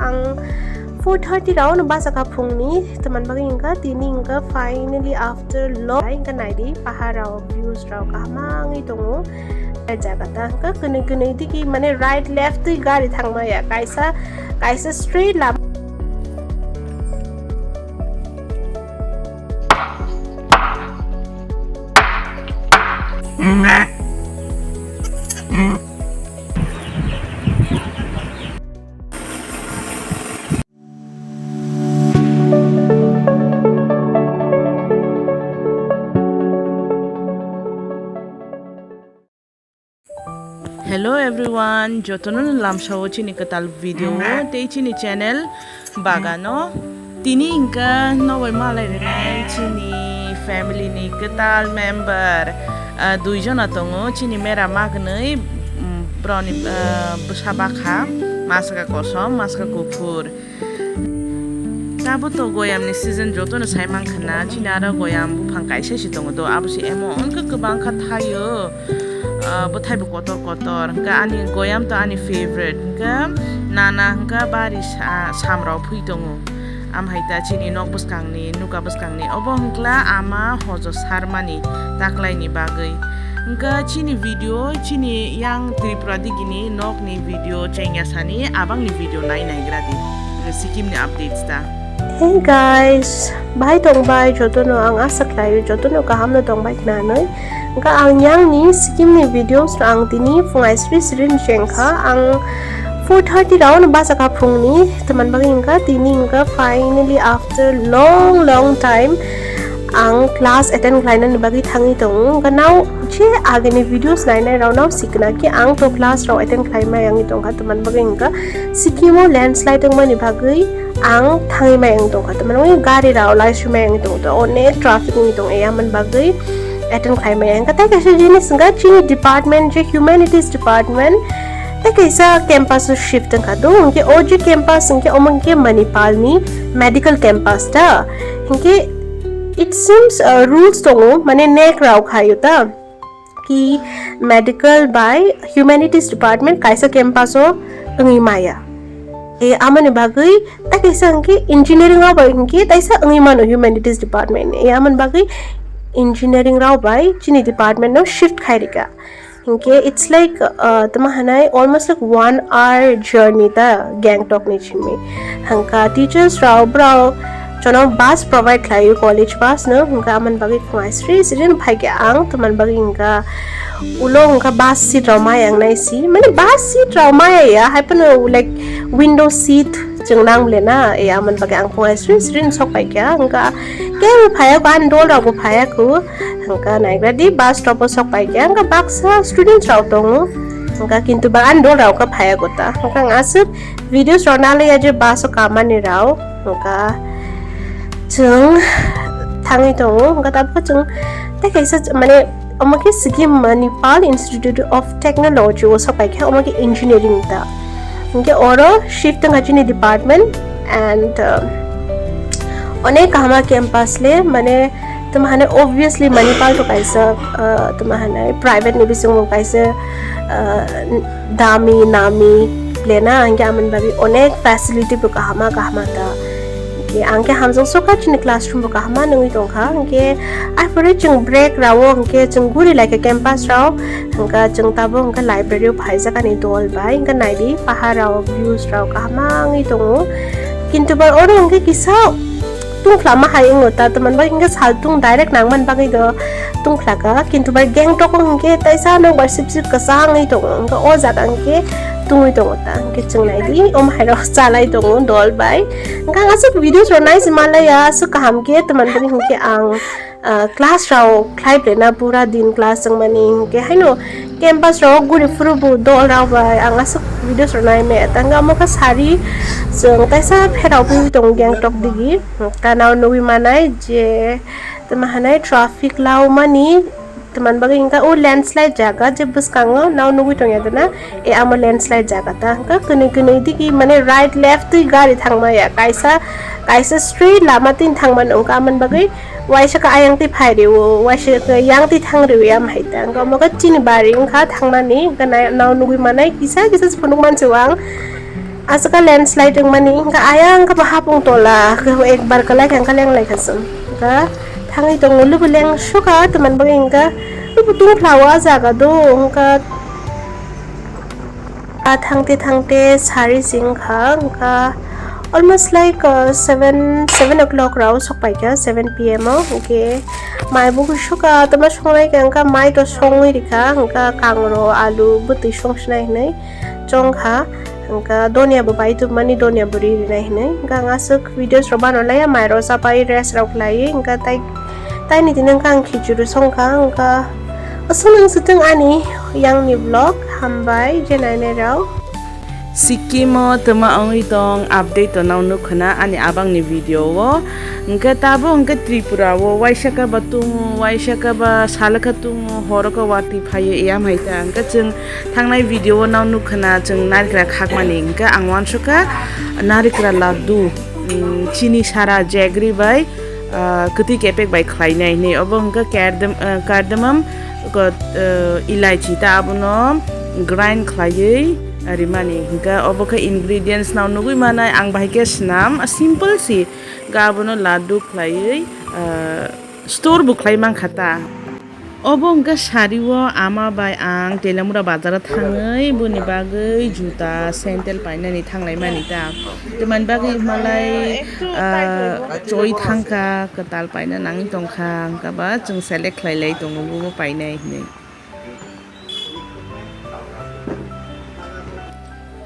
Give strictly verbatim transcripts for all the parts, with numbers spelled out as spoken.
Ang four thirty round bachakha phungni, teman bagwi hwnkha tini hwnkha finally after long hwnkha naidi pahar rok views rok kaham wngwi tongo. Jaga ta hwnkha kwnwi kwnwi digi mane right left twi gari thangmaya, kaisa kaisa straight lama. Hello everyone, jotono lamsao chini kwtal video o tei chini channel bagano. Tini hwnkha nogoi malai rwnai chini family ni kwtal member, ah, dui jona tongo, chini mera magnwi, mm, broni, ah, bwsa bakha, maska kosom, maska kuphur. Tabuk to goyamni season jotono sai mankha na, chini aro goyam buphang kaisa se tongo do, abo se emon khe kwbang kha thaio, ah, bwthaibo kotor kotor. Hwnkhe ani goyam to ani favorite, hwnkhe nana hwnkhe bari sa-, samrok phui tongo. Amhai ta chini nok bwskangni, nuka bwskangni, obo hwnkla ama hojo sarmani taklaini bagwi. Hwnkhe chini video, chini yang Tripura digini nokni video chengya sani, abangni video nai naigra di. Sikkim ni updates ta. Hey guys, bai tong bai jotono, ang asa khlaio jotono kaham no tong bai khnanai. Hwnkhe ang yang ni Sikkim ni videos ang tini phung aisri sri ni chengkha, ang four thirty round bachakha phungni, teman bagwi hwnkha tini hwnkha finally after long long time ang class attend khlainani bagwi thangwi tongo. Hwnkhe nao je agini videos nainai rok nao sikna ki ang to class rok attend khlaimai wngwi tongkha, teman bagwi hwnkha Sikkim o landslide wngmani bagwi ang thangwi mai wng tongkha, teman bagwi gari rok laiswi mai wngwi tongkha, onek traffic wngwi tong, ya man bagwi attend khlaimai wngkha. Tei kaisa jinis hwnkha chini department je humanities department tei kaisa campus o shift wngkha do, hwnkhe o je campus hwnkhe omo hwnkhe Manipal ni medical campus ta, hwnkhe it seems, uh, rules tongo, mane nek rao khaio ta ki medical bai humanities department kaisa campus o wngwi maya. E amoni bagwi tei kaisa hwnkhe engineering rao bai hwnkhe taisa wngwi mano humanities department. E amoni bagwi engineering rao bai chini department no shift khai rika. Hwnkhe it's like, uh, tamo hanai almost like one hour journey ta Gangtok ni simi. Hwnkha teachers rao brao jono bus provide khlaio, college bus no. Hwnkha amon bagwi phungai sri sri no phaikha ang, tamon bagwi hwnkha ulo hwnkha bus seat rao maya wngnai si, mane bus seat rao maya ya, hai phano like window seat chwng nang le na, e amon bagwi ang phungai sri sri no sok paikha. Hwnkha kebo phaiya kho, ani dol rao bo phaiya kho. Hwnkha naigra di, bus stop o sok paikha, hwnkha baksa students rao tongo, hwnkha kintu ba ani dol rao khe phaiya kho ta. Hwnkha ang aswk videos rao nalaiya je bus o kamani rao, hwnkha chwng thangwi tongo, hwnkha tabukhe chwng tei kaisa mane omo khe Sikkim Manipal Institute of Technology o sok paikha, omo khe engineering ta. Hwnkhe oro shift wngkha chini department and, uh, onek kahama campus le, mane tamo hane obviously Manipal to kaisa, uh, tamo hane private ni bisingo kaisa, uh, dami nami le na, hwnkhe amoni bagwi onek facility bo kahama kahama ta. Hwnkhe ang khe hamjak sokha chini classroom bo kahama nungwi tongkha, hwnkhe aphuru chwng break rao hwnkhe chwng guri laikha campus rao, hwnkhe chwng tabuk hwnkhe library o phaijak ani dol bai, hwnkhe naidi pahar rao views rao kahama wngwi tongo, kintu ba oro hwnkhe kisa tungphla ma hai wngo ta, tamni bagwi hwnkhe saltung direct nangmani bagwi do tungphla kha, kintu ba Gangtok o hwnkhe taisa nokbar sip sip kwchangwi tongo, hwnkhe o jaga hwnkhe tungwi tongo ta, hwnkhe chwng naidi omo hai rok chalai tongo dol bai. Hwnkhe ang aswk videos rok nai se manlaiya, aswk kaham khe tamni bagwi hwnkhe ang, ah, class rok khlai phaina pura din class wngmani, hwnkhe haino campus rok guri phuru bo dol rok bai ang aswk videos rok nai maya. Tang omo khe sari chwng taisa pherao phi tongo Gangtok digi, hwnkhe nao nugwi manai je tamo hanai traffic laumani. Tamni bagwi hwnkha o landslide jaga je bwskango nao nugwi tongya dena, e amo landslide jaga ta hwnkha kwnwi kwnwi digi mane right left twi gari thangmaya, kaisa kaisa straight lama twi thangmani hwnkha, amoni bagwi waisa khe ayang twi phai rwo, waisa khe yang twi thang rwo, ya hai ta hwnkha omo khe chini bari wngkha thangnani, hwnkha nao nugwi manai kisa kisa se phunuk mansi o ang. Aswk khe landslide wngmani, hwnkhe ayang khe bo hapung tola, khe ekbar kwlai khe hwnkhe leng lai kha chwng. Hwnkhe thangwi tongo, lubu leng sukha, twmani bagwi hwnkhe lubu tungphla o ah jaga do, hwnkhe ah thangte thangte sari se wngkha, hwnkhe almost like, uh, seven, seven o'clock rao sok paikha, seven P M o, hwnkhe mai bo sukha, twma songnai khe hwnkhe mai to songwi rikha, hwnkhe kangro, alu, bwtwi songsinai hinwi chongkha. Hwnkha donia bo bai tubumani donia bo ri rinai hinwi. Hwnkha ang aswk videos rok bano laiya, mai rok chapai rest rok khlaiwi. Hwnkha tai, taini tini hwnkha ang khichuru songkha. Hwnkha aswk nang swtwng ani yangni vlog. Hambai je nainai rok. Sikkim o twma wngwi tong update to nang nukkhwna ani abangni video o. Hwnkhe tabo hwnkhe Tripura o waisa khe ba tumu, waisa khe ba salakha tumu, horo khe watwi phaio, eyam hai ta. Hwnkhe chwng thangnai video o nang nukkhwna chwng narikra khakmani, hwnkhe ang uansukha narikra laddu, mm, chini sara jagri bai, ah, kwtwi kepek bai khlainai hinwi. Obo hwnkhe cardam-, ah, cardamom, ko-, ah, elaichi ta abono grind khlaiwi rimani. Hwnkhe obo khe ingredients nang nugwi manai, ang bahai khe swnam, simple si, hwnkhe abono laddu khlaiwi, ah, store bo khlai mankha ta. Obo hwnkhe sari o ama bai ang Telamura bazar o thangwi boni bagwi juta, sandal painani thanglaimani ta. Tamoni bagwi hwnmalai, ah, choi thangkha, kwtal paina nangwi tongkha, hwnkhe ba chwng select khlai lai tongo, bobo painai hinwi.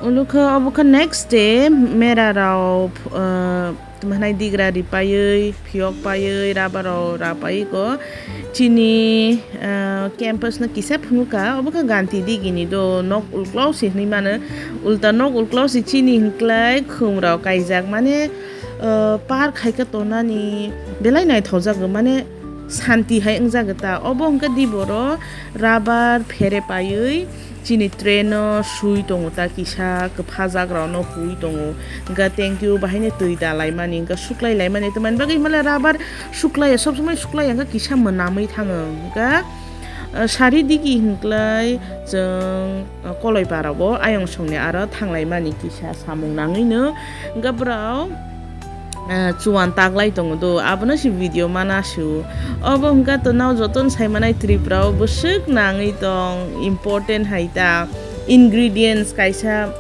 Ulukhe obo khe next day mera rok, ah, Tamo hwnai digra ri paiwi, phiyok paiwi, rubber rok ra paiwi ko. Chini, ah, campus no kisa phunukha, obo khe ganti digini do, nok uklok se hinwi mano. Ulta nok uklok se chini hinklai khum rok kaijak, mane, ah, park hai khe tongnani belai naithokjago, mane santi hai wngjago ta. Obo hwnkhe diboro rubber phere paiwi, chini train o sui tongo ta kisa, kwpha jagrao no hui tongo. Hwnkhe thank you, bahaino twi da laimani, hwnkhe suklai laimani, tamoni bagwi hwnmale rubber suklaiya, sob somoi suklaiya, hwnkhe kisa mwnamwi thango. Hwnkhe, ah, sari digi hinklai chwng, ah, Koloipara o ayang songni aro thanglaimani kisa samung nangwino. Hwnkhe borok ah, chuan taklai tongo do, abono se video mana su. Obo hwnkha to nao jotono sai manai Tripura o bwswk nangwi tong, important hai ta, ingredients kaisa,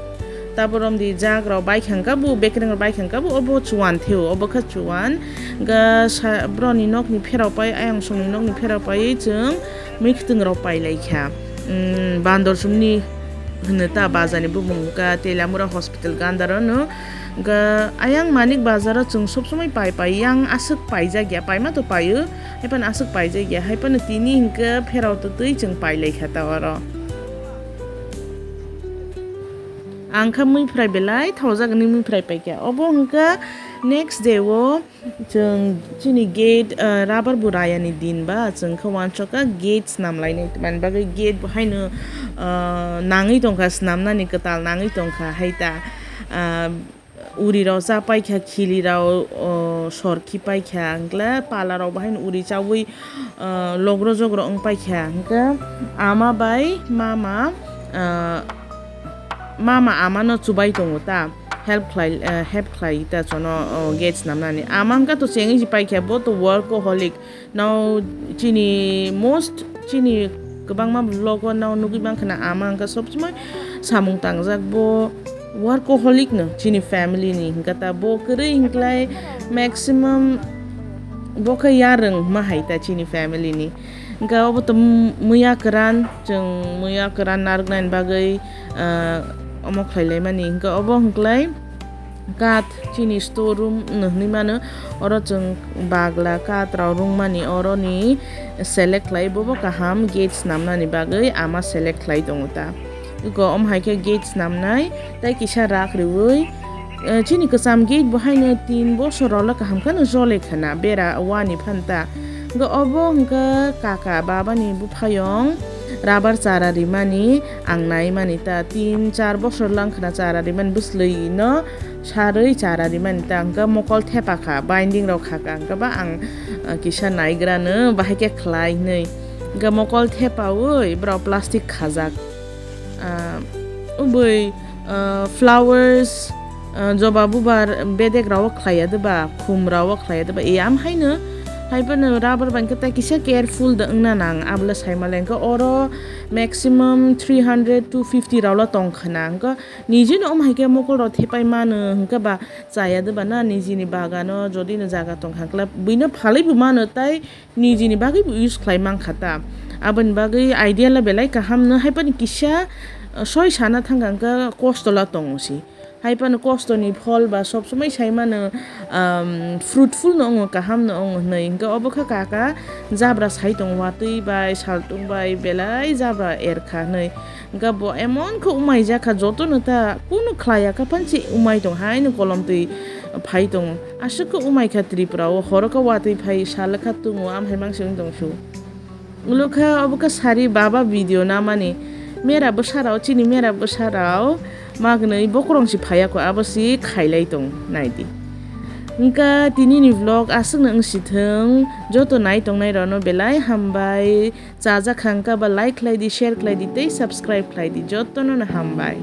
taboromdi jak rok bai khangkha bo, bekereng rok bai khangkha bo, obo chuan theo, obo khe chuan. Hwnkha sa-, boroni nokni pherao pai, ayang songni nokni pherao paiwi chwng mui kwtwng rok pai lai kha. Umm, bandor sumni hwno ta bazar ni bumung hwnkha Telamura hospital gandar o no. Hwnkhe ayang Manik bazar o chwng sob somoi pai pai yang aswk paijak ya, paima to paio, hai phano aswk paijak ya, hai phano tini hwnkhe pherao twtwi chwng pai lai kha ta oro. Ang kha mui phrai belai thaujak ni mui phrai pai kha. Obo hwnkhe next day o chwng chini gate, ah, rubber bo raya ni din ba chwng khe uansukha gate snam lainai, tamni bagwi gate bo haino, ah, nangwi tongkha, snamnani kwtal nangwi tongkha hai ta. Ah, uri rok cha paikha, khili rok, oh, sor khi paikha, hwnkhe pala rok bo haino uri chaui, ah, logro jogro wng paikha. Hwnkhe ama bai mama, ah, mama ama no chubai tongo ta, help khlai, ah, help khlai ta chono, oh, gate snamnani. Ama hwnkhe to chengwi se paikha, bo to workaholic. Nao chini most, chini kwbangma vlog o nao nugwi mankha na, ama hwnkha sob somoi samung tangjak, bo workaholic no chini family ni, hwnkha ta bo kwrwi hinklai maximum bo khe yarwng ma hai ta chini family ni. Hwnkha obo to m-, muya kwran, chwng muya kwran narwknani bagwi, ah, omo khlai lai mani, hwnkha obo hinklai. Kath chini store room no hinwi mano, oro chwng bagla kath rok rwngmani, oroni select khlai, bobo kaham gate snamnani bagwi ama select khlai tongo ta. Eko omo hai khe gate snamnai tei kisa rak rwui, eh, chini kwcham gate bo haino tin bosor rok le kaham kheno jole khna bera wani phan ta. Hwnkhe obo hwnkhe kaka babani buphayong rubber chara rimani ang naimani ta, tin char bosor lang khna chara rimani bwslwi no sarwi chara rimani ta, hwnkhe mokol thepa kha, binding rok kha kha, hwnkhe ba ang, ah, kisa naigra no bahai khe khlai hinwi. Hwnkhe mokol thepaui borok plastic khajak. Ah, ubui, Flowers, joba bubar bedek rao khlaiya deba, khum rao khlaiya deba, e am haino. Haiphano rubber bai khe tai kisa careful da wngna nang, abole saimale hwnkhe oro maximum three hundred to fifty rao lo tong khna. Hwnkhe nijino om hai khe mokol rao thepai mano hwnkhe ba chaya deba na, nijini bagano jodi no jaga tong kha hwnkhe buino phalwi bo mano tai nijini bagwi bo use khlai mankha ta. Aboni bagwi idea le belai kaham no, haiphano kisa soi sana thangkha hwnkhe kosto la tongo si. Haiphano kosto ni phol ba sob somoi sai mano, fruitful no wngo, kaham no wngo hwnwi. Hwnkhe obo kha kaka jabra sai tongo watwi bai saltung bai belai jabra erkha hwnwi. Hwnkhe bo emon khe umai jakha, jotono ta kunu khlaiya kha phansi umai tong haino kolom twi phai tongo. Aswk khe umai kha Tripura o, horo khe watwi phai sal kha tungo, am hai mangsi wng tong su. Ulo kha obo kha sari baba video namani. Mera bwsarao, chini mera bwsarao magnwi bokorong si phaiya kho, abo si khailai tong naidi. Hwnkhe tinini vlog aswkno wngsi thwng, joto nai tongnai rokno belai hambai. Chajak kha hwnkhe ba like khlai di, share khlai di tei subscribe khlai di, jotono no hambai.